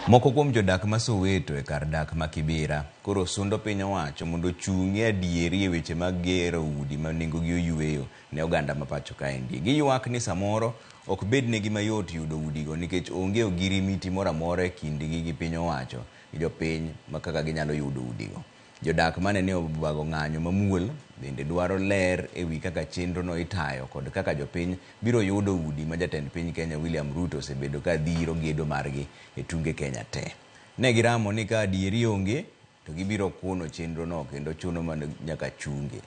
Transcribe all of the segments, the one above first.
Moko kuom jodak ma Soweto e kar dak ma Kibera koro sundo piny owacho mondo ochung'ie adieri e weche mag gero udi ma nengogi oyueyo ne oganda ma pacho kaendi. Giywak ni samoro ok bednegi mayot yudo udigo nikech onge ogirimiti moro amora e kindgi gi piny owacho gi jopiny ma kaka ginyalo yudo udigo. Jodak mane ni obago ng'anyo mamuol bende dwaro ler e wi kaka chenrono itayo kod kaka jopiny biro yudo udi ma jatend piny Kenya William Ruto osebedo ka dhiro gedo margi e tunge Kenya te. Ne giramo ni ka adieri onge to gibiro kuno chenrono kendo chuno mana nyaka chunge.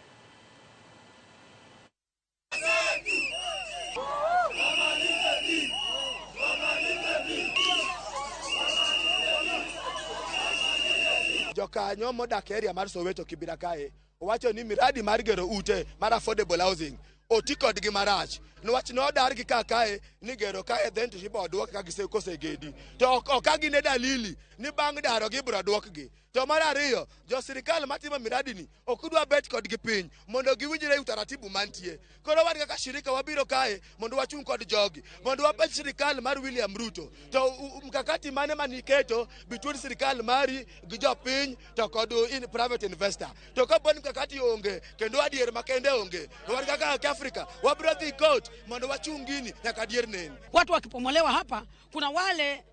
Jokanyo modak e area mar Soweto Kibera kae owacho ni miradi mar gero ute mar affordable housing oti kodgi marach niwach nodargi ka kae ni gero kae then to ibo duok ka gise kosegedi to ok gine dalili ni bang' darogi ibiro duokgi. To mar ariyo, jo sirikal matimo miradi ni ok dwa bet kodgi piny mondo giwinjre utaratibu mantie. Koro wan kaka shirika wabiro kae mondo wachung' kod jogi mondo wapenj sirikal mar William Ruto to mkakati mane maniketo between sirikal mari gi jopiny to kod in private investor. To kapo ni mkakati onge kendo adier makende onge, to wan kaka Afrika wabiro dhi court mondo wachung gini nyaka adier neni. Watu wakipomolewa hapa, kuna wale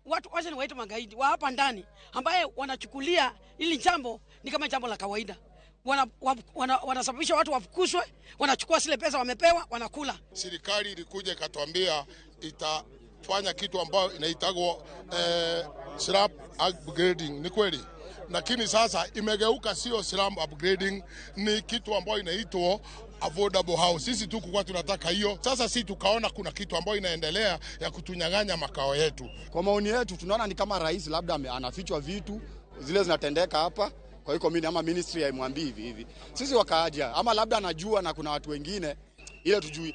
watu wacha niwaite magaidi wa hapa ndani ambaye wanachukulia hili jambo ni kama jambo la kawaida. Wanasababisha watu wafukuzwe, wanachukua zile pesa wamepewa, wanakula. Serikali ilikuja ikatuambia itafanya kitu ambayo inaitagwa slum upgrading, ni kweli, lakini sasa imegeuka, sio slum upgrading, ni kitu ambayo inaitwa affordable house. Sisi tu kwa tunataka hiyo. Sasa si tukaona kuna kitu ambayo inaendelea ya kutunyang'anya makao yetu. Kwa maoni yetu tunaona ni kama rais labda anafichwa vitu zile zinatendeka hapa kwa hiyo mimi ama ministry haimwambii hivi hivi. Sisi wakaaja ama labda anajua na kuna watu wengine ile tujui.